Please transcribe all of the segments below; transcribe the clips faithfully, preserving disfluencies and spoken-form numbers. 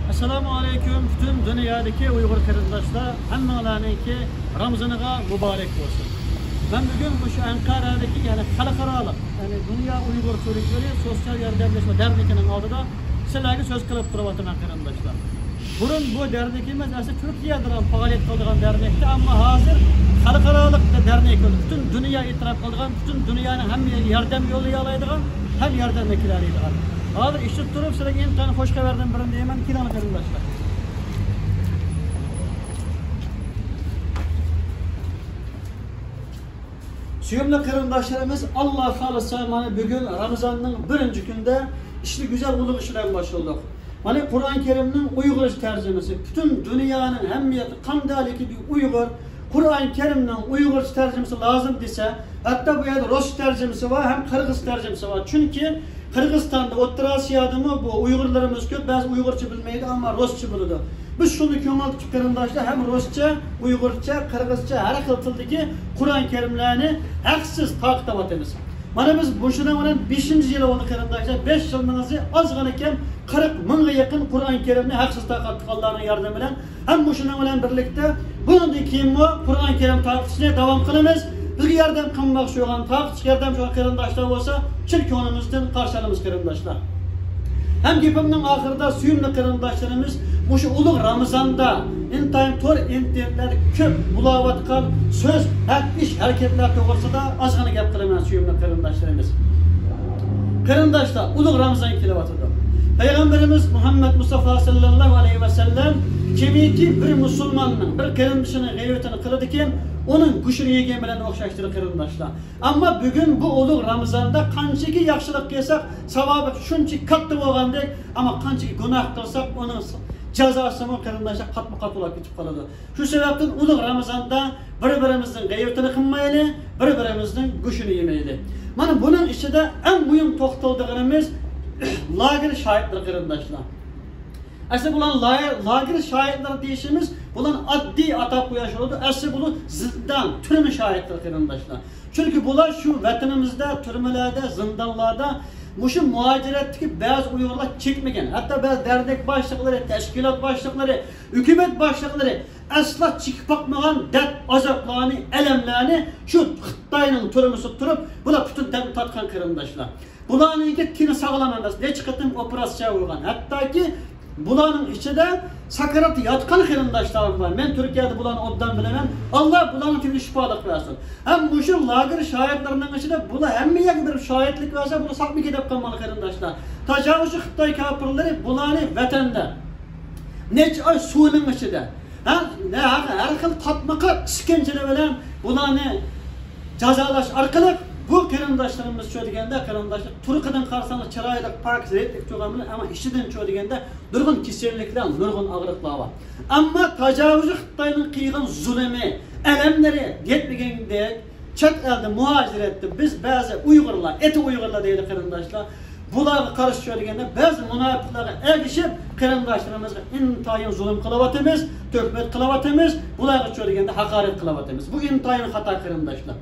ئەسسالامۇ ئەلەيكۇم، پۈتۈن دۇنيادىكى ئۇيغۇر قېرىنداشلار، ھەممىڭلارنىڭكى رامىزانىغا مۇبارەك بولسۇن. مەن بۈگۈن مۇشۇ ئەنقەرەدىكى، يەنى خەلقئارالىق، يەنى دۇنيا ئۇيغۇر تۈركلىرى سوتسىيال ياردەملەشمە دەرنىكىنىڭ ئالدىدا سىلەرگە سۆز قىلىپ تۇرۇۋاتىمەن، قېرىنداشلار. بۇرۇن بۇ دەرنىكىمىز ئەسلى تۈركىيەدىلا پائالىيەت قىلىدىغان دەرنەكتى، ئەمما ھازىر خەلقئارالىق دەرنەك بولدى. پۈتۈن دۇنيا ئېتىراپ قىلىدىغان، پۈتۈن دۇنيانىڭ ھەممە يەرگە ياردەم يوللىيالايدىغان ھەم ياردەمگە كېلەلەيدىغان. ھازىر ئىشلىتىپ تۇرۇپ سىلەرگە ئىنتايىن خۇش خەۋەردىن بىرنى دەيمەن، كېلىڭلار قېرىنداشلار. سۆيۈملۈك قېرىنداشلىرىمىز، ئاللا خالىسا، مانا بۈگۈن رامىزاننىڭ بىرىنچى كۈنىدە ئىشنى گۈزەل ئۇلۇغ ئىش بىلەن باشلىدۇق. مانا قۇرئان كەرىمنىڭ ئۇيغۇرچە تەرجىمىسى. پۈتۈن دۇنيانىڭ ھەممە يەردە قانداقكى بىر ئۇيغۇر قۇرئان كەرىمنىڭ ئۇيغۇرچە تەرجىمىسى لازىم دېسە، ھەتتا بۇ يەردە رۇسچە تەرجىمىسى بار ھەم قىرغىزچە تەرجىمىسى بار. چۈنكى قىرغىزىستاندا، ئوتتۇرا ئاسىيادىمۇ بۇ ئۇيغۇرلىرىمىز كۆپ، بەزى ئۇيغۇرچە بىلمەيدۇ، ئەمما رۇسچە بىلىدۇ. بىز شۇنى كۆڭۈل تۇتۇپ قېرىنداشلار، ھەم رۇسچە، ئۇيغۇرچە، قىرغىزچە، ھەر خىل تىلدىكى قۇرئان كەرىملەرنى ھەقسىز تارقىتىۋاتىمىز. مانا بىز مۇشۇنىڭ بىلەن بېشىنچى يىلى بولدى قېرىنداشلار. بەش يىلنىڭ ئىزى ئازغىنا كەم، قىرىق مىڭغا يېقىن قۇرئان كەرىمنى ھەقسىز تارقاتقانلارنىڭ ياردىمى بىلەن ھەم مۇشۇنىڭ بىلەن بىرلىكتە بۇنىڭدىن كېيىنمۇ قۇرئان كەرىم تارقىتىشنى داۋام قىلىمىز. بىزگە ياردەم قىلماقچى بولغان، تارقىتىشقا ياردەمچى بولغان قېرىنداشلار بولسا، چىن كۆڭلىمىزدىن قارشى ئالىمىز قېرىنداشلار. ھەم گېپىمنىڭ ئاخىرىدا سۆيۈملۈك قېرىنداشلىرىمىز، مۇشۇ ئۇلۇغ رامىزاندا ئىنتايىن تور ئىنتېرنېتلەردە كۆپ بولاۋاتقان سۆز، ھەق ئىش، ھەرىكەتلەر توغرىسىدا ئازغىنە گەپ قىلىمەن سۆيۈملۈك قېرىنداشلىرىمىز. قېرىنداشلار، ئۇلۇغ رامىزان كېلىۋاتىدۇ. پەيغەمبىرىمىز مۇھەممەد مۇستافا ساللاللاھۇ ئەلەيھى ۋەسەللەم كىمكى بىر مۇسۇلماننىڭ بىر قېرىندىشىنىڭ غەيۋىتىنى قىلىدىكەن، ئۇنىڭ گۆشىنى يېگەن بىلەن ئوخشاش دېدى قېرىنداشلار. ئەمما بۈگۈن بۇ ئۇلۇغ رامىزاندا قانچىكى ياخشىلىق قىلساق، ساۋابى شۇنچە كاتتا بولغاندەك، ئەمما قانچىكى گۇناھ قىلساق، ئۇنىڭ جازاسىمۇ قېرىنداشلار قاتمۇ قات بولاپ كېتىپ قالىدۇ. شۇ سەۋەبتىن ئۇلۇغ رامىزاندا بىر-بىرىمىزنىڭ غەيۋىتىنى قىلمايلى، بىر-بىرىمىزنىڭ گۆشىنى يېمەيلى. مانا بۇنىڭ ئىچىدە ئەڭ مۇھىم توختىلىدىغىنىمىز لاگېر شاھىتلىرى قېرىنداشلار. ئەسلى بۇلار لاي-، لاگېر شاھىتلىرى دېيىشىمىز، بۇلار ئاددىي ئاتاپ قويۇش بولىدۇ. ئەسلى بۇلار زىندان، تۈرمە شاھىتلىرى قېرىنداشلار. چۈنكى بۇلار شۇ ۋەتىنىمىزدە، تۈرمىلەردە، زىندانلاردا مۇشۇ مۇھاجىرەتتىكى بەزى ئۇيغۇرلار چەكمىگەن، ھەتتا بەزى دەرنەك باشلىقلىرى، تەشكىلات باشلىقلىرى، ھۆكۈمەت باشلىقلىرى ئەسلا چېكىپ باقمىغان دەرد، ئازابلارنى، ئەلەملەرنى شۇ خىتاينىڭ تۈرمىسىدە تۇرۇپ، بۇلار پۈتۈن دەردنى تارتقان قېرىنداشلار. بۇلارنىڭكى تېنى ساغلام ئەمەس، نەچچە قېتىم ئوپېراتسىيە بولغان. ھەتتاكى بۇلارنىڭ ئىچىدە ساكراتتا ياتقان قېرىنداشلارمۇ بار. مەن تۈركىيەدە بۇلارنى ئوبدان بىلىمەن. ئاللا بۇلارنىڭ تېنىگە شىپالىق بەرسۇن. ھەم مۇشۇ لاگېر شاھىتلىرىنىڭ ئىچىدە بۇلار ھەممە يەرگە بېرىپ شاھىتلىك بەرسە، بۇلار ساقمىكى دەپ قالماڭلار قېرىنداشلار. تاجاۋۇزچى خىتاي كاپىرلىرى بۇلارنى ۋەتەندە نەچچە ئاي سۇنىڭ ئىچىدە، ھە، ھە، ھەر خىل قاتمۇقات ئىشكەنجىلەر بىلەن بۇلارنى جازالاش ئارقىلىق بۇ قېرىنداشلىرىمىز شۇ دېگەندە، قېرىنداشلار، تۇرقىدىن قارىساڭلار چىرايلىق، پاكىز، رەتلىك تۇرغان بىلەن، ئەمما ئىچىدىن شۇ دېگەندە نۇرغۇن كېسەللىكلەر، نۇرغۇن ئاغرىقلار بار. ئەمما تاجاۋۇزچى خىتاينىڭ قىلغان زۇلۇمى، ئەلەملىرى يەتمىگەندەك، چەت ئەلدە مۇھاجىرەتتە بىز بەزى ئۇيغۇرلار، ئېتى ئۇيغۇرلار دەيلى قېرىنداشلار، بۇلارغا قارشى چۈشىدىگەندە بەزى مۇناپىقلارغا ئەگىشىپ قېرىنداشلىرىمىزغا ئىنتايىن زۇلۇم قىلىۋاتىمىز، تۆھمەت قىلىۋاتىمىز، بۇلارغا چۈشىدىگەندە ھاقارەت قىلىۋاتىمىز. بۇ ئىنتايىن خاتا قېرىنداشلار.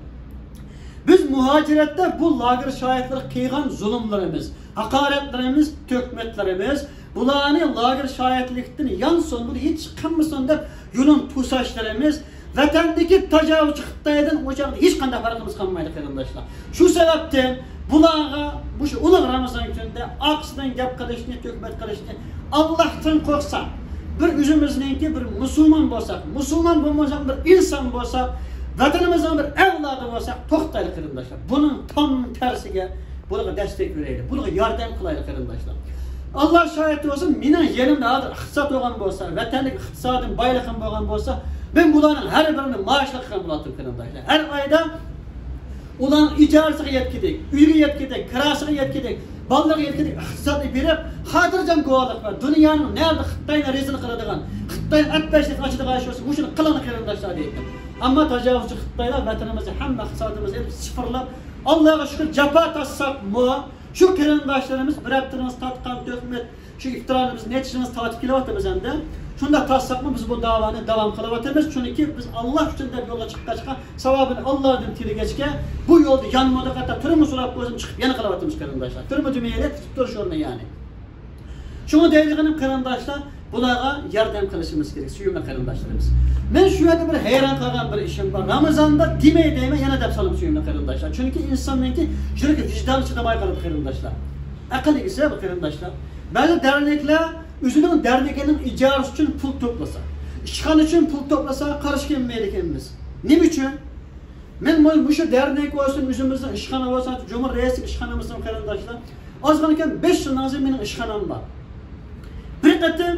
بىز مۇھاجىرەتتە بۇ لاگېر شاھىتلىرى قىلغان زۇلۇملىرىمىز، ھاقارەتلىرىمىز، تۆھمەتلىرىمىز، بۇلارنى لاگېر شاھىتلىكتىن يانسۇن، بۇنى ھېچ قىلمىسۇن دەپ يۇلۇن توساشلىرىمىز، ۋەتەندىكى تاجاۋۇزچى خىتايدىن ئۇ چاغدا ھېچقانداق پەرقىمىز قالمايدۇ قېرىنداشلار. شۇ سەۋەبتىن بۇلارغا مۇشۇ ئۇلۇغ رامىزان كۈنىدە ئارقىسىدىن گەپ قىلىشنى، تۆھمەت قىلىشنى، ئاللاھتىن قورقساق، بىر ئۆزىمىزنىڭكى بىر مۇسۇلمان بولساق، مۇسۇلمان بولمىساق بىر ئىنسان بولساق، ۋەتىنىمىزنىڭ بىر ئەۋلادى بولساق، توختايلى قېرىنداشلار. بۇنىڭ تام تەرسىگە بۇلارغا دەستەك بېرەيلى، بۇلارغا ياردەم قىلايلى قېرىنداشلار. ئاللا شاھىت بولسۇن، مېنىڭ يېنىمدا ھازىر ئىقتىساد بولغان بولسا، ۋەتەندىكى ئىقتىسادىم، بايلىقىم بولغان بولسا، مەن بۇلارنىڭ ھەر بىرىنى مائاشلىق قىلغان بولاتتىم قېرىنداشلار. ھەر ئايدا ئۇلارنىڭ ئىجارىسىغا يەتكۈدەك، ئۆيىگە يەتكۈدەك، كىراسىغا يەتكۈدەك، بالىلىرىغا يەتكۈدەك ئىقتىسادنى بېرىپ، خاتىرجەم گۇۋاھلىق بەر. دۇنيانىڭ نەدە خىتاينى رەزىل قىلىدىغان، خىتاينى ئەپبەشلىككە ئاچىدىغان ئىش بولسا، مۇشۇنى قىلىڭلار قېرىنداشلار دەيتتىم. ئەمما تاجاۋۇزچى خىتايلار ۋەتىنىمىزنى، ھەممە ئىقتىسادىمىزنى ئېلىپ سىفىرلاپ، ئاللاغا شۈكۈر، جاپا تارتساقمۇ، شۇ قېرىنداشلىرىمىز بىر ھەپتىنىڭ تارتقان تۆھمەت، شۇ ئىپتىرانى بىز نەچچە يىلىمىز تارتىپ كېلىۋاتىمىز ئەمدى. شۇنداق تارتساقمۇ بىز بۇ داۋانى داۋام قىلىۋاتىمىز. چۈنكى بىز ئاللا ئۈچۈن دەپ يولغا چىققاچقا، ساۋابىنى ئاللادىن تىلىگەچكە، بۇ يولدا يانمىدۇق، ھەتتا تۈرمە سوراپ قويسىمۇ چىقىپ يەنە قېلىۋاتىمىز قېرىنداشلار. تۈرمە دېمەيلى، تۇتۇپ تۇرۇش ئورنى يەنى. شۇڭا دەيدىغىنىم قېرىنداشلار، بۇلارغا ياردەم قىلىشىمىز كېرەك، سۆيۈملۈك قېرىنداشلىرىمىز. مەن شۇ يەردە بىر ھەيران قالغان بىر ئىشىم بار. رامىزاندا دېمەي دەيمەن، يەنە دەپ سالىمەن، سۆيۈملۈك قېرىنداشلار. چۈنكى ئىنساننىڭكى يۈرىكى، ۋىجدانى چىدىماي قالىدۇ، قېرىنداشلار. ئەقىل ئىگىسى بۇ، قېرىنداشلار. بەزى دەرنەكلەر ئۆزىنىڭ دەرنىكىنىڭ ئىجارىسى ئۈچۈن پۇل توپلىسا، ئىشخانا ئۈچۈن پۇل توپلىسا، قارشى كەلمەيدىكەنمىز. نېمە ئۈچۈن؟ مەن مۇ-، مۇشۇ دەرنەك بولسۇن، ئۆزىمىزنىڭ ئىشخانا بولسۇن، جۇمھۇر رەئىسلىك ئىشخانىمىزنىڭ، قېرىنداشلار، ئازغىنىكەن بەش يىلنىڭ ئىچىدە مېنىڭ ئىشخانام بار. بىر قېتىم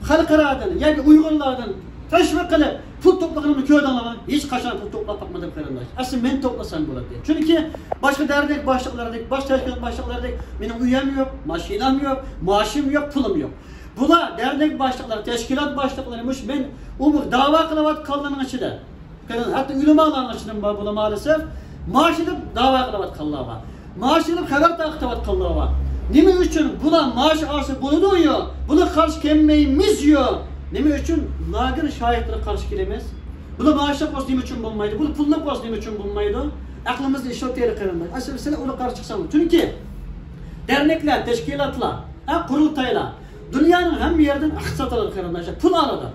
خەلقئارادىن ياكى ئۇيغۇرلاردىن تەشۋىق قىلىپ پۇل توپلىغىنىمنى كۆردۈڭلارمۇ؟ ھېچ قاچان پۇل توپلاپ باقمىدىم، قېرىنداش. ئەسلى مەن توپلىسام بولاتتى. چۈنكى باشقا دەرنەك باشلىقلىرىدەك، باشقا تەشكىلات باشلىقلىرىدەك مېنىڭ ئۆيۈم يوق، ماشىنام يوق، مائاشىم يوق، پۇلۇم يوق. بۇلار دەرنەك باشلىقلىرى، تەشكىلات باشلىقلىرى، مۇشۇ مەن ئۇ داۋا قىلىۋاتقانلارنىڭ ئىچىدە، قېرىنداش، ھەتتا ئۆلىمالارنىڭ ئىچىدىمۇ بار بۇلار مائارىسەف. مائاش ئېلىپ داۋا قىلىۋاتقانلار بار. مائاش ئېلىپ خەۋەر تارقىتىۋاتقانلار بار. نېمە ئۈچۈن بۇلار مائاش ئالسا بولىدۇ-يۇ، بۇلار قارشى كەلمەيمىز-يۇ؟ نېمە ئۈچۈن لاگېر شاھىتلىرى قارشى كېلىمىز؟ بۇلار مائاشلىق بولسا نېمە ئۈچۈن بولمايدۇ؟ بۇلار پۇللۇق بولسا نېمە ئۈچۈن بولمايدۇ؟ ئەقلىمىزنى ئىشلىتەيلى، قېرىنداش. ئەسلى سىلەر ئۇلار قارشى چىقساڭلار. چۈنكى دەرنەكلەر، تەشكىلاتلار، ھە، قۇرۇلتايلار دۇنيانىڭ ھەممە يېرىدىن ئىقتىساد ئالىدۇ، قېرىنداشلار، پۇل ئالىدۇ.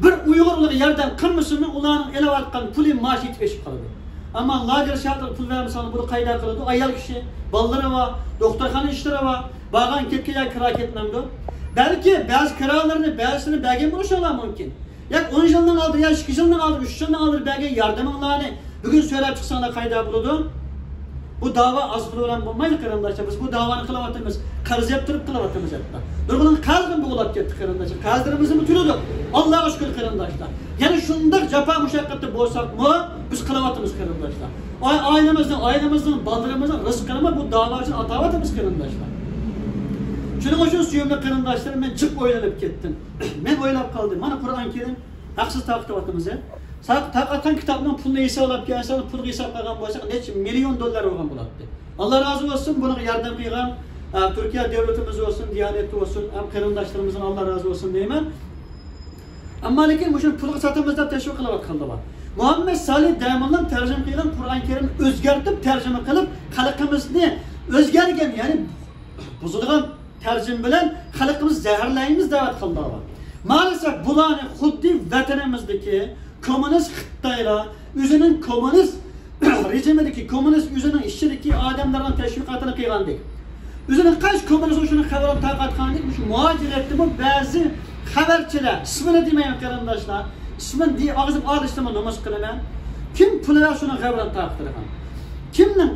بىر ئۇيغۇر ئۇلارغا ياردەم قىلمىسىمۇ، ئۇلارنىڭ ئېلىۋاتقان پۇلى، مائاشى يېتىپ ئېشىپ قالىدۇ. ئەمما لاگېر شاھىتلىرىغا پۇل بەرمىسەڭلار، بۇ قايدا قىلىدۇ؟ ئايال كىشى، بالىلىرى بار، دوختۇرخانا ئىشلىرى بار، بارغان كەتكەن يەرگە كىرا كەتمەمدۇ؟ بەلكى بەزى كىرالىرىنى، بەزىسىنى بەرگەن بولۇشۇڭلار مۇمكىن. ياكى ئون يىلنىڭ ئالدى، يا ئىككى يىلنىڭ ئالدى، ئۈچ يىلنىڭ ئالدى بەرگەن ياردىمىڭلارنى بۈگۈن سۆرەپ چىقساڭلار قايدا بولىدۇ؟ بۇ داۋا ئاز پۇل بىلەن بولمايدۇ، قېرىنداشلار. بىز بۇ داۋانى قىلىۋاتىمىز، قەرز يەپ تۇرۇپ قىلىۋاتىمىز ھەتتا. نۇرغۇن خەلقىمىز بوغۇلاپ كەتتى، قېرىنداشلار. قەرزلىرىمىزنىمۇ تۆلىدۇق. ئاللاغا شۈكۈر، قېرىنداشلار. يەنە شۇنداق جاپا مۇشەققەتتە بولساقمۇ، بىز قىلىۋاتىمىز، قېرىنداشلار. ئائىلىمىزنىڭ، ئائىلىمىزنىڭ، بالىلىرىمىزنىڭ رىزقىنىمۇ بۇ داۋا ئۈچۈن ئاتاۋاتىمىز، قېرىنداشلار. شۇنىڭ ئۈچۈن، سۆيۈملۈك قېرىنداشلىرىم، مەن جىق ئويلىنىپ كەتتىم. مەن ئويلاپ قالدىم، مانا قۇرئان كەرىم ھەقسىز تارقىتىۋاتىمىز، ھە؟ سا-، تارقاتقان كىتابنىڭ پۇلىنى ھېسابلاپ كەلسەڭ، پۇلغا ھېساب قىلغان بولساق، نەچچە مىليون دوللار بولغان بولاتتى. ئاللا رازى بولسۇن، بۇنىڭغا ياردەم قىلغان، ئە، تۈركىيە دۆلىتىمىز بولسۇن، دىيانەت بولسۇن، ھەم قېرىنداشلىرىمىزدىن ئاللا رازى بولسۇن دەيمەن. ئەمما لېكىن مۇشۇنى پۇلغا ساتىمىز دەپ تەشۋىق قىلىۋاتقانلار بار. مۇھەممەد سالىھ دەمىنلام تەرجىمە قىلغان قۇرئان كەرىمنى ئۆزگەرتىپ تەرجىمە قىلىپ، خەلقىمىزنى ئۆزگەرگەن، يەنى بۇزىدىغان تەرجىمە بىلەن خەلقىمىزنى زەھەرلەيمىز دەۋاتقانلار بار. مائارىسەف بۇلارنى خۇددى ۋەتىنىمىزدىكى كوممۇنىست خىتايلار ئۆزىنىڭ كوممۇنىست رېجىمىدىكى، كوممۇنىست ئۆزىنىڭ ئىچىدىكى ئادەملەرنىڭ تەشۋىقاتىنى قىلغاندەك، ئۆزىنىڭ قايسى كوممۇنىست شۇنىڭ خەۋىرىنى تارقاتقاندەك، مۇشۇ مۇھاجىرەتتىمۇ بەزى خەۋەرچىلەر، ئىسمىنى دېمەيمەن قېرىنداشلار، ئىسمىنى دېي-، ئاغزىم ئالىشتىمۇ نومۇس قىلىمەن. كىم پۇلى بار شۇنىڭ خەۋىرىنى تارقىتىدىغان. كىمنىڭ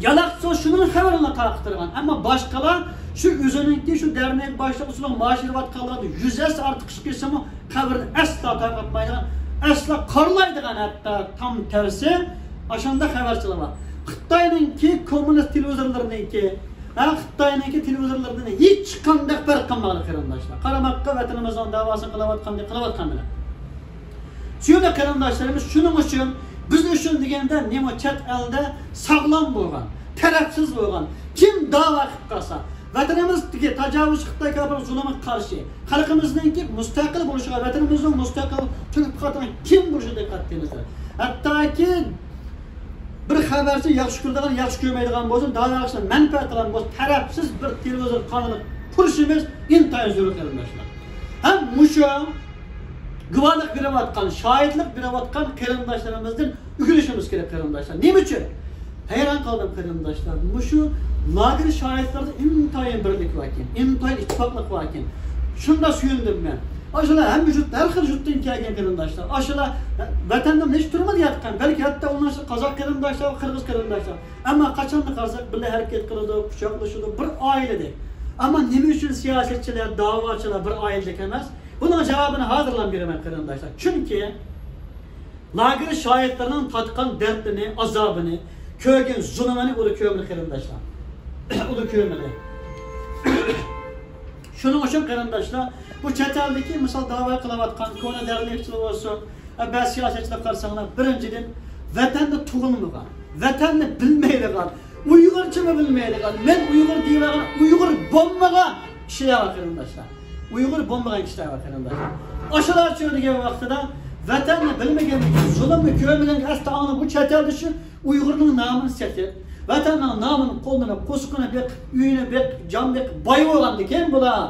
يالاقچىسى شۇنىڭ خەۋىرىنى تارقىتىدىغان. ئەمما باشقىلار شۇ ئۆزىنىڭكى شۇ دەرنەك باشلىقى شۇنىڭ مائاش ئېلىۋاتقانلىرىدىن يۈز ھەسسە ئارتۇق ئىش كەلسىمۇ، خەۋىرىنى ئەسلا تارقاتمايدىغان، ئەسلا قارىلايدىغان، ھەتتا تام تەرسى ئاشۇنداق خەۋەرچىلەر بار. خىتاينىڭكى كوممۇنىست تېلېۋىزورلىرىنىڭكى، ھە، خىتاينىڭكى تېلېۋىزورلىرىدىن ھېچقانداق پەرق قىلمايدۇ، قېرىنداشلار. قارىماققا ۋەتىنىمىزنىڭ داۋاسىنى قىلىۋاتقاندەك قىلىۋاتقان بىلەن. سۆيۈملۈك قېرىنداشلىرىمىز، شۇنىڭ ئۈچۈن، بىز ئۈچۈن دېگەندە، نېمە چەت ئەلدە ساغلام بولغان، تەرەپسىز بولغان، كىم داۋا قىلىپ قالسا، ۋەتىنىمىزدىكى تاجاۋۇزچى خىتاي كاپىر زۇلۇمىغا قارشى، خەلقىمىزنىڭكى مۇستەقىل بولۇشىغا، ۋەتىنىمىزنىڭ مۇستەقىل تۈرك خەلقىنىڭ كىم بولۇشىغا دىققەت قىلىمىز. ھەتتاكى بىر خەۋەرچى ياخشى كۆرىدىغان، ياخشى كۆرمەيدىغان بولسۇن، داۋا قىلىشتا مەنپەئەت قىلغان بولسا، تەرەپسىز بىر تېلېۋىزور قانىلى قۇرۇشىمىز ئىنتايىن زۆرۈر، قېرىنداشلار. ھەم مۇشۇ گۇۋاھلىق بېرىۋاتقان، شاھىتلىق بېرىۋاتقان قېرىنداشلىرىمىزدىن ئۆگىنىشىمىز كېرەك، قېرىنداشلار. نېمە ئۈچۈن؟ ھەيران قالدىم، قېرىنداشلار. مۇشۇ لاگېر شاھىتلىرىدا ئىنتايىن بىرلىك باركەن، ئىنتايىن ئىتتىپاقلىق باركەن. شۇنداق سۆيۈندۈم مەن. ئاشۇلار ھەممە يۇرت، ھەر خىل يۇرتتىن كەلگەن قېرىنداشلار. ئاشۇلار ۋەتەندە نەچچە تۈرمىدە ياتقان، بەلكى ھەتتا ئۇلارنىڭ ئىچىدە قازاق قېرىنداشلار، قىرغىز قېرىنداشلار. ئەمما قاچانلا قارىساق، بىللە ھەرىكەت قىلىدۇ، قۇچاقلىشىدۇ، بىر ئائىلىدەك. ئەمما نېمە ئۈچۈن سىياسەتچىلەر، داۋاچىلار بىر ئائىلىدەك ئەمەس؟ بۇنىڭ جاۋابىنى ھازىرلا بېرىمەن، قېرىنداشلار. چۈنكى لاگېر شاھىتلىرىنىڭ تارتقان دەردىنى، ئازابىنى، كۆرگەن زۇلۇمىنى ئۇلار كۆرمىدى، قېرىنداشلار. ئۇلار كۆرمىدى. شۇنىڭ ئۈچۈن، قېرىنداشلار، بۇ چەت ئەلدىكى، مىسال، داۋا قىلىۋاتقان كونا دەرنەكچىلەر بولسۇن، ھە، بەزى سىياسەتچىلەر قارىساڭلار، بىرىنچىدىن، ۋەتەننى تونۇمىغان، ۋەتەننى بىلمەيدىغان، ئۇيغۇرچىمۇ بىلمەيدىغان، مەن ئۇيغۇر دەيۋاتقان، ئۇيغۇر بولمىغان كىشىلەر بار، قېرىنداشلار. ئۇيغۇر بولمىغان كىشىلەر بار، قېرىنداشلار. ئاشۇلارچۇ دېگەن ۋاقتىدا، ۋەتەننى بىلمىگەن، زۇلۇمنى كۆرمىگەن، ئەسلى ئاڭلىغان بۇ چەت ئەلدە شۇ ئۇيغۇرنىڭ نامىنى سېتىپ، ۋەتەننىڭ نامىنى قوللىنىپ، قوسىقىنى بېقىپ، ئۆيىنى بېقىپ، جان بېقىپ، باي بولغاندىكىن بۇلار.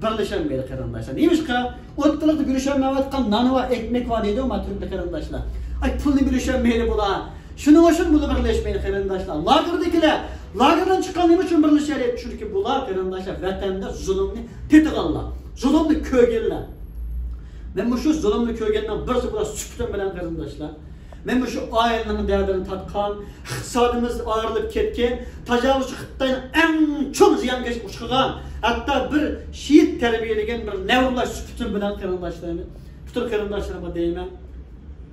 بىرلىشەلمەيدۇ قېرىنداشلار. نېمىشقا؟ ئوتتۇرىلىقتا بىرلىشەلمەيۋاتقان نان ۋە ئېكمەك بار دەيدۇ ما تۈركلەر قېرىنداشلار. ئاي، پۇلنى بىرلىشەلمەيدۇ بۇلار. شۇنىڭ ئۈچۈن بۇلار بىرلەشمەيدۇ قېرىنداشلار. لاگېردىكىلەر، لاگېردىن چىققان نېمە ئۈچۈن بىرلىشەلەيدۇ؟ چۈنكى بۇلار قېرىنداشلار ۋەتەندە زۇلۇمنى تېتىغانلار، زۇلۇمنى كۆرگەنلەر. مەن مۇشۇ زۇلۇمنى كۆرگەننىڭ بىرسى بۇلار سۈپۈتۈم بىلەن قېرىنداشلار. مەن مۇشۇ ئائىلىنىڭ دەردىنى تارتقان، ئىقتىسادىمىز ئايرىلىپ كەتكەن، تاجاۋۇزچى خىتاينىڭ ئەڭ چوڭ زىيانكەشكە ئۇچرىغان، ھەتتا بىر شېھىت تەربىيەلىگەن بىر نەۋرىلەر سۈپۈتۈم بىلەن قېرىنداشلارنى، پۈتۈن قېرىنداشلىرىمغا دەيمەن.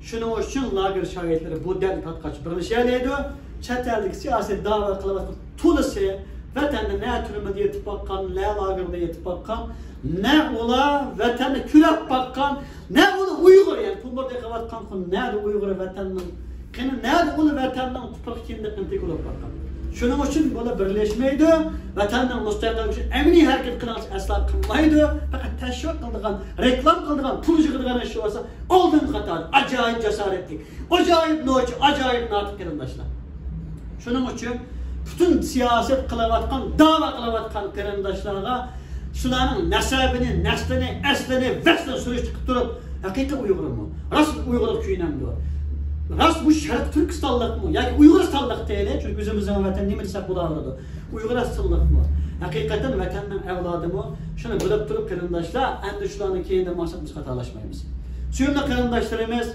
شۇنىڭ ئۈچۈن لاگېر شاھىتلىرى بۇ دەردنى تارتقاچ بىرلىشەلەيدۇ. چەت ئەلدىكى سىياسىي دەۋا قىلىۋاتقان تولىسى ۋەتەندە نە تۈرمىدە يېتىپ باققان، نە لاگېردا يېتىپ باققان، نە ئۇلار ۋەتەندە كۈلەپ باققان، نە ئۇلار ئۇيغۇر، يەنى تومۇردا قېلىۋاتقان، نەدە ئۇيغۇر ۋەتەننىڭ قېنى، نەدە ئۇلار ۋەتەننىڭ تۇپرىقى كىندىكىن تېگىلىپ باققان. شۇنىڭ ئۈچۈن بۇلار بىرلەشمەيدۇ، ۋەتەننىڭ مۇستەقىللىقى ئۈچۈن ئەمەلىي ھەرىكەت قىلىڭلار ئەسلا قىلمايدۇ. پەقەت تەشۋىق قىلىدىغان، رېكلام قىلىدىغان، پۇل يىغىدىغان ئىش بولسا، ئالدىنقى قاتاردا ئاجايىپ جاسارەتلىك، ئاجايىپ نوچى، ئاجايىپ ناتىق قېرىنداشلار. شۇنىڭ ئۈچۈن پۈتۈن سىياسەت قىلىۋاتقان، داۋا قىلىۋاتقان قېرىنداشلارغا شۇلارنىڭ نەسەبىنى، نەسلىنى، ئەسلىنى، ۋەسلىنى سۈرۈشتە قىلىپ تۇرۇپ، ھەقىقىي ئۇيغۇرمۇ، راست ئۇيغۇرلۇق كۆيۈنەمدۇ؟ راست بۇ شەرقىي تۈركىستانلىقمۇ ياكى ئۇيغۇرىستانلىق دەيلى؟ چۈنكى ئۆزىمىزنىڭ ۋەتەن نېمە دېسەك بولىدۇ. ئۇيغۇرىستانلىقمۇ؟ ھەقىقەتەن ۋەتەننىڭ ئەۋلادىمۇ؟ شۇنى بىلىپ تۇرۇپ قېرىنداشلار، ئەمدى شۇلارنىڭ كەينىدىن ماڭساق بىز خاتالاشمايمىز. سۆيۈملۈك قېرىنداشلارىمىز،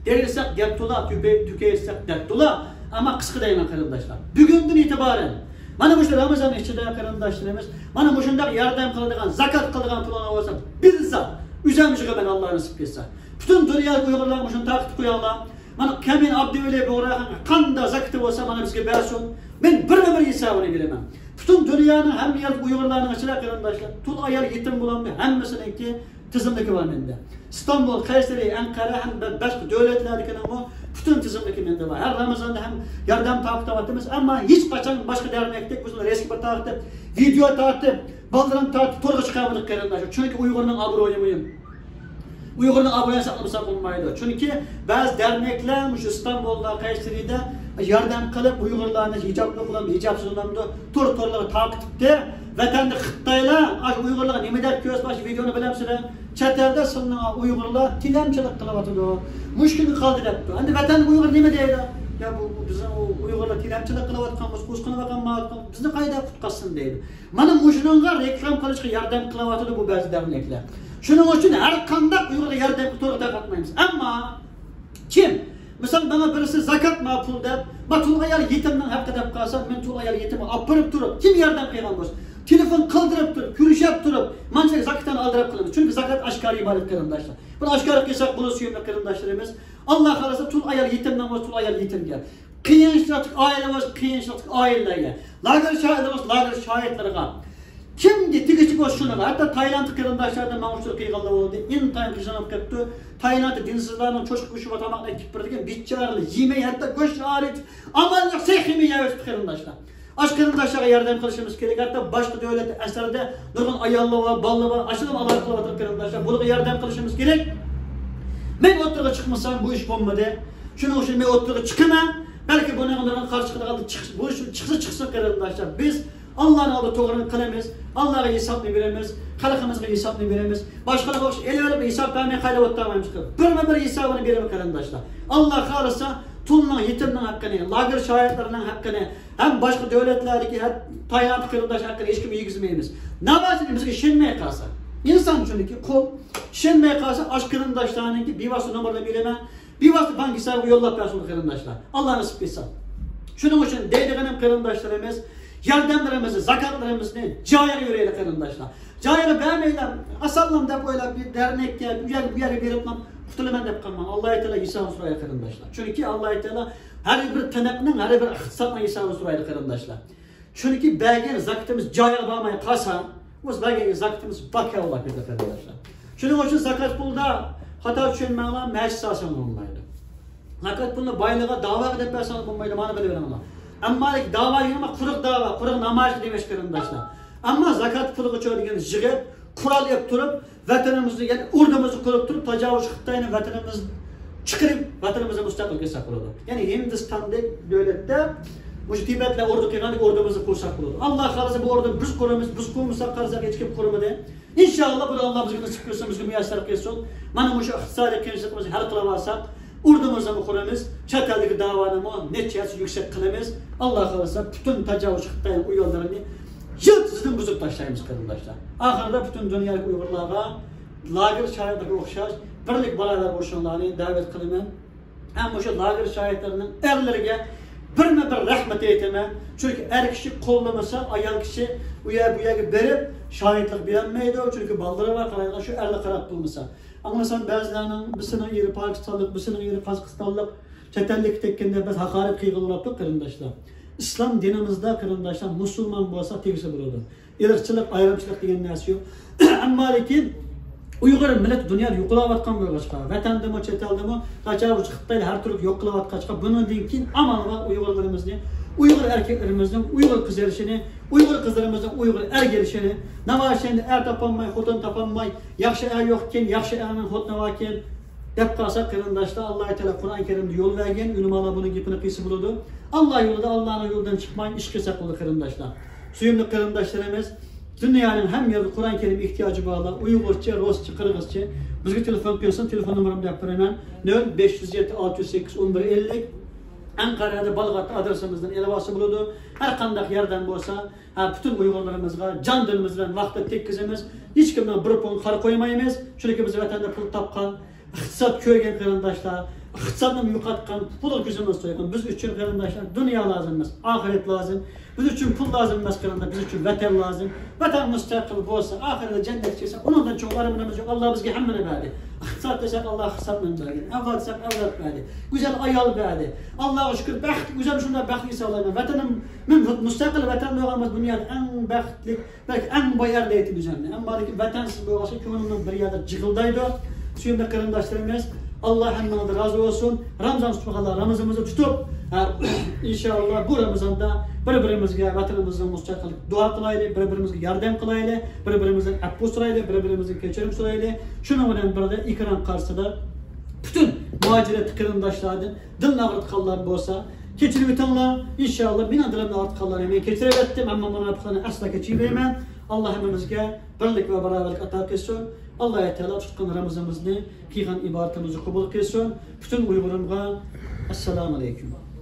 دېيىلسەك گەپ تولا، تۈكەي-، تۈكەيسەك دەپ تولا. ئەمما قىسقا دەيمەن قېرىنداشلار. بۈگۈندىن ئېتىبارەن، مانا مۇشۇ رامىزان ئىچىدە قېرىنداشلىرىمىز، مانا مۇشۇنداق ياردەم قىلىدىغان، زاكات قىلىدىغان پۇلۇڭلار بولسا، بىلزا ئۆزەم يىغىمەن، ئاللا نېسىپ قىلسا. پۈتۈن دۇنيا ئۇيغۇرلارغا مۇشۇنى تارقىتىپ قويۇڭلار. مانا كەمىن ئابدۇۋەلى بۇغراخان قاندا زاكىتى بولسا، مانا بىزگە بەرسۇن. مەن بىرمۇ بىر ھېسابىنى بېرىمەن. پۈتۈن دۇنيانىڭ ھەممە يەردىكى ئۇيغۇرلارنىڭ ئىچىدە قېرىنداشلار، تۇل ئايال يېتىم بولامدۇ؟ ھەممىسىنىڭكى تىزىملىكى بار مەندە. ئىستانبۇل، قەيسىرى، ئەنقەرە ھەم بە-، باشقا دۆلەتلەردىكىنىڭمۇ پۈتۈن تىزىملىكى مەندە بار. ھەر رامىزاندا ھەم ياردەم تارقىتىۋاتىمىز. ئەمما ھېچقاچان باشقا دەرنەكتەك بىز رەسىمگە تارتىپ، ۋىدېو تارتىپ، بالىلىرىمنى تارتىپ تورغا چىقارمىدۇق قېرىنداشلار. چۈنكى ئۇيغۇرنىڭ ئابرۇيى مۇھىم. ئۇيغۇرنىڭ ئابرۇيىنى ساقلىمىساق بولمايدۇ. چۈنكى بەزى دەرنەكلەر مۇشۇ ئىستانبۇلدا، قەيسىرىدە ياردەم قىلىپ، ئۇيغۇرلارنى ھىجابلىق بولامدۇ، ھىجابسىز بولامدۇ، تور تورلىرىغا تارقىتىپتۇ. ۋەتەندە خىتايلار ئاشۇ ئۇيغۇرلارغا نېمە دەپ كۆرسىتىپ، ئاشۇ ۋىدېونى بىلەمسىلەر؟ چەت ئەلدە سىلىنىڭ ئۇيغۇرلار تىلەمچىلىك قىلىۋاتىدۇ، مۇشۇ كۈنگە قالدى دەپتۇ. ئەمدى ۋەتەندىكى ئۇيغۇر نېمە دەيدۇ؟ يا بۇ، بۇ بىزنىڭ ئۇ ئۇيغۇرلار تىلەمچىلىك قىلىۋاتقان بولسا، ئۇسكۇنە بېقىۋاتقان، بىزنى قايدا قۇتقۇزسۇن دەيدۇ. مانا مۇشۇنىڭغا رېكلام قىلىشقا ياردەم قىلىۋاتىدۇ بۇ بەزى دەرنەكلەر. شۇنىڭ ئۈچۈن ھەر قانداق ئۇيغۇرغا ياردەم قىلىپ تورغا تارقاتمايمىز. ئەمما كىم، مىسال، ماڭا بىرسى زاكات ما پۇل دەپ، ما تۇل ئايال يېتىمنىڭ ھەققى دەپ قالسا، مەن تۇل ئايال يېتىمگە ئاپىرىپ تۇرۇپ، كىم ياردەم قىلغان بولسا، تېلېفون قىلدۇرۇپ تۇرۇپ، كۆرۈشۈپ تۇرۇپ، مانچىلىك زاكاتنى ئالدىراپ قىلىمىز. چۈنكى زاكات ئاشكارا ئىبادەت قېرىنداشلار. بۇنى ئاشكارا قىلساق بولىدۇ سۆيۈملۈك قېرىنداشلىرىمىز. ئاللا خالىسا تۇل ئايال يېتىمنىڭ بولسا تۇل ئايال يېتىمگە. قىيىنچىلىقتىكى ئائىلە بولسا قىيىنچىلىقتىكى ئائىلىلەرگە. لاگېر شاھىتلىرى بولسا لاگېر شاھىتلىرىغا. كىمگە تېگىشلىك بولسا شۇنىڭغا. ھەتتا تايلاندلىق قېرىنداشلاردىن ماڭا ئۇچۇر قىلغانلار بولدى. ئىنتايىن قىينىلىپ كەپتۇ. تايلاندتا دىنسىزلارنىڭ چوشقا گۆشى بار تاماقنى ئەكىپ بېرىدىكەن، بىچارىلەر يېمەي، ھەتتا گۆش ھارىج، ئامال يوق، سېخىمۇ يەۋېتىپتۇ قېرىنداشلار. ئاشۇ قېرىنداشلارغا ياردەم قىلىشىمىز كېرەك. ھەتتا باشقا دۆلەتتە، ئەسەردە نۇرغۇن ئاياللار بار، بالىلار بار، ئاشۇلارمۇ ئالاقە قىلىۋاتىدۇ قېرىنداشلار. بۇلارغا ياردەم قىلىشىمىز كېرەك. مەن ئوتتۇرىغا چىقمىسام بۇ ئىش بولمىدى. شۇنىڭ ئۈچۈن مەن ئوتتۇرىغا چىقىمەن. بەلكى بۇنىڭغا نۇرغۇن قارشى چىقىدىغان، چىق-، بۇ ئىش چىقسا چىقسۇن قېرىنداشلار. بىز ئاللانىڭ ئالدىدا توغرىنى قىلىمىز، ئاللاغا ھېسابنى بېرىمىز، خەلقىمىزگە ھېسابنى بېرىمىز. باشقىلارغا ئوخشاش ئېلىۋېلىپ ھېساب بەرمەي قايتىۋاتالمايمىز. بىرمۇ بىر ھېسابىنى بېرىمىز قېرىنداشلار. ئاللا خالىسا تۇلنىڭ، يېتىمنىڭ ھەققىنى، لاگېر شاھىتلىرىنىڭ ھەققىنى ھەم باشقا دۆلەتلەردىكى ھە-، تايلاند قېرىنداش ھەققىنى ھېچكىمگە يېگۈزمەيمىز. ناۋاسىنى بىزگە ئىشەنمەي قالسا، ئىنسان چۈنكى قۇل، ئىشەنمەي قالسا ئاشۇ قېرىنداشلارنىڭكى بىۋاسىتە نومۇرلىرىنى بېرىمەن. بىۋاسىتە بانك ھېسابىغا يوللاپ بەرسۇن قېرىنداشلار. ئاللا نېسىپ قىلسا. شۇنىڭ ئۈچۈن دەيدىغىنىم قېرىنداشلىرىمىز، ياردەملىرىمىزنى، زاكاتلىرىمىزنى جايىغا يۈرەيلى قېرىنداشلار. جايىغا بەرمەيلى، ئاسانلام دەپ ئويلاپ، بىر دەرنەككە، ئۇ يەرگە، بۇ يەرگە بېرىپلا قۇتۇلىمەن دەپ قالماڭ. ئاللا تائالا ھېسابىنى سورايدۇ قېرىنداشلار. چۈنكى ئاللا تائالا ھەر بىر تىنىقنىڭ، ھەر بىر ئىقتىسادنىڭ ھېسابىنى سورايدۇ قېرىنداشلار. چۈنكى بەرگەن زاكىتىمىز جايىغا بارماي قالسا، بىز بەرگەن زاكىتىمىز باكا بولاپ كېتىدۇ قېرىنداشلار. شۇنىڭ ئۈچۈن زاكات پۇلدا خاتا چۈشەنمەڭلار، مەشىق سالساڭلار بولمايدۇ. زاكات پۇلنى بايلىققا، داۋاغا دەپ بەرسەڭلار بولمايدۇ، مانا بىلىۋېلىڭلار. ئەمما داۋا دېگەن قۇرۇق داۋا، قۇرۇق نامايىش دېمەش قېرىنداشلار. ئەمما زاكات پۇلىغىچۇ دېگەن يىغىپ، قورال ئېلىپ تۇرۇپ، ۋەتىنىمىزنى، يەنى ئوردىمىزنى قۇرۇپ تۇرۇپ، تاجاۋۇزچى خىتاينى ۋەتىنىمىز چىقىرىپ، ۋەتىنىمىزنى مۇستەقىل قىلساق بولىدۇ. يەنى ھىندىستاندەك دۆلەتتە مۇشۇ تىبەتلەر ئوردۇ قىلغاندەك ئوردىمىزنى قۇرساق بولىدۇ. ئاللا خالىسا بۇ ئوردىنى بىز قۇرىمىز، بىز قۇرمىساق قارىساق ھېچكىم قۇرمىدى. ئىنشائاللا، بۇنى ئاللا بىزگە نېسىپ قىلسۇن، بىزگە مۇيەسسەر قىلسۇن. مانا مۇشۇ ئىقتىسادىي قىيىنچىلىقىمىزنى ھەل قىلىۋالساق، ئۇردىمىزنىمۇ قۇرىمىز، چەت ئەلدىكى داۋانىمۇ نەچچە ھەسسە يۈكسەك قىلىمىز. ئاللا خالىسا، پۈتۈن تاجاۋۇزچى خىتاينىڭ ئۇ يوللىرىنى يىلتىزىدىن بۇزۇپ تاشلايمىز، قېرىنداشلار. ئاخىرىدا پۈتۈن دۇنيادىكى ئۇيغۇرلارغا لاگېر شارائىتىغا ئوخشاش بىرلىك باراۋەر بولۇشۇڭلارنى دەۋەت قىلىمەن. ھەم مۇشۇ لاگېر شاھىتلىرىنىڭ ئەرلىرىگە بىرمۇ بىر رەھمەت ئېيتىمەن. چۈنكى ئەر كىشى قوللىمىسا، ئايال كىشى ئۇ يەر، بۇ يەرگە بېرىپ شاھىتلىق بېرەلمەيدۇ. چۈنكى بالىلىرى بار قارايدىغان، شۇ ئەرلەر قاراپ تۇرمىسا. ئاڭلىسام بەزىلەرنىڭ، بىرسىنىڭ ئېرى پاكىستانلىق، بىرسىنىڭ ئېرى قازاقىستانلىق، چەت ئەللىككە تەگكەندە بەس ھاقارەت قىلغىلى بولۇپتۇ، قېرىنداشلار. ئىسلام دىنىمىزدا، قېرىنداشلار، مۇسۇلمان بولسا تېگىسى بولىدۇ. ئىرقچىلىق، ئايرىمچىلىق دېگەن نەرسە يوق. ئەمما لېكىن ئۇيغۇر مىللىتى دۇنيادا يوقىلاۋاتقان بولغاچقا، ۋەتەندىمۇ، چەت ئەلدىمۇ تاجاۋۇزچى خىتايلار ھەر تۈرلۈك يوق قىلىۋاتقاچقا، بۇنىڭدىن كېيىن ئامال بار ئۇيغۇرلىرىمىزنى، ئۇيغۇر ئەركەكلىرىمىزنىڭ ئۇيغۇر قىز ئېلىشىنى، ئۇيغۇر قىزلىرىمىزنىڭ ئۇيغۇر ئەرگە ئېلىشىنى. ناۋاي شەھىرىدە ئەر تاپالماي، خوتۇن تاپالماي، ياخشى ئەر يوقكەن، ياخشى ئەرنىڭ خوتۇنى باركەن دەپ قالسا، قېرىنداشلار، ئاللا تائالا قۇرئان كەرىمدە يول بەرگەن، ئۆلىمالار بۇنىڭ گېپىنى قىلسا بولىدۇ. ئاللا يولىدا، ئاللانىڭ يولىدىن چىقماي ئىش قىلساق بولىدۇ، قېرىنداشلار. سۆيۈملۈك قېرىنداشلىرىمىز، دۇنيانىڭ ھەممە يېرىدە قۇرئان كەرىم ئېھتىياجى بارلار، ئۇيغۇرچە، رۇسچە، قىرغىزچە بىزگە تېلېفون قىلسۇن، تېلېفون نومۇرۇمنى دەپ بېرىمەن، نۆل بەش يۈز يەتتە ئالتە يۈز سەككىز ئون بىر ئەللىك. ئەنقەرەدە، بالغاتتا ئادرېسىمىزدىن ئېلىۋالسا بولىدۇ. ھەر قانداق ياردەم بولسا، ھە، پۈتۈن ئۇيغۇرلىرىمىزغا جان دىلىمىز بىلەن ۋاقىت تەگكۈزىمىز. ھېچكىمنىڭ بىر پۇڭ قارا قويمايمىز، چۈنكى بىز ۋەتەندە پۇل تاپقان، ئىقتىساد كۆرگەن قېرىنداشلار، ئىقتىسادنىمۇ يوقاتقان، پۇلغا كۆزىمىز تويغان. بىز ئۈچۈن قېرىنداشلار دۇنيا لازىم ئەمەس، ئاخىرەت لازىم. بىز ئۈچۈن پۇل لازىم ئەمەس قېرىنداش، بىز ئۈچۈن ۋەتەن لازىم. ۋەتەن مۇستەقىل بولسا، ئاخىرىدا جەننەتكە كىرسەك، ئۇنىڭدىن چوڭ ئارمىنىمىز يوق. ئاللا بىزگە ھەممىنى بەردى. ئىقتىساد دېسەك، ئاللا ئىقتىسادنى بەرگەن. ئەۋلاد دېسەك، ئەۋلاد بەردى. گۈزەل ئايال بەردى. ئاللاغا شۈكۈر، بەخت، ئۆزۈم شۇنداق بەختلىك ھېسابلايمەن. ۋەتىنىم، مەن مۇستەقىل ۋەتەندە بولغان بولسا، دۇنيادا ئەڭ بەختلىك، بەلكى ئەڭ باي ئەر دەيتتىم ئۆزۈمنى. ئەمما لېكىن ۋەتەنسىز بولغاچقا كۆڭلۈمنىڭ بىر يەردە جىغىلدايدۇ. سۆيۈملۈك قېرىنداشلىرىمىز، ئاللا ھەممىڭلارنى رازى بولسۇن. رامىزان تۇتمىغانلار رامىزىمىزنى تۇتۇپ، ھە، ئىنشائاللا بۇ رامىزاندا بىر-بىرىمىزگە ۋەتىنىمىزنىڭ مۇستەقىللىكىگە دۇئا قىلايلى، بىر-بىرىمىزگە ياردەم قىلايلى، بىر-بىرىمىزدىن ئەپۇ سورايلى، بىر-بىرىمىزدىن كەچۈرۈم سورايلى. شۇنىڭ بىلەن بىردە ئېكران قارشىسىدا پۈتۈن مۇھاجىرەتتىكى قېرىنداشلاردىن دىلنى ئاغرىتقانلار بولسا، كەچۈرۈۋېتىڭلار. ئىنشائاللا، مېنىڭ دىلىمنى ئاغرىتقانلارنى مەن كەچۈرۈۋەتتىم، ئەمما مۇناپىقلارنى ئەسلا كەچۈرمەيمەن. ئاللا ھەممىمىزگە بىرلىك ۋە باراۋەرلىك ئاتا قىلسۇن. ئاللا تائالا تۇتقان رامىزىمىزنى، قىلغان ئىبادىتىمىزنى قوبۇل قىلسۇن. پۈتۈن ئۇيغۇرۇمغا ئەسسالامۇ ئەلەيكۇم.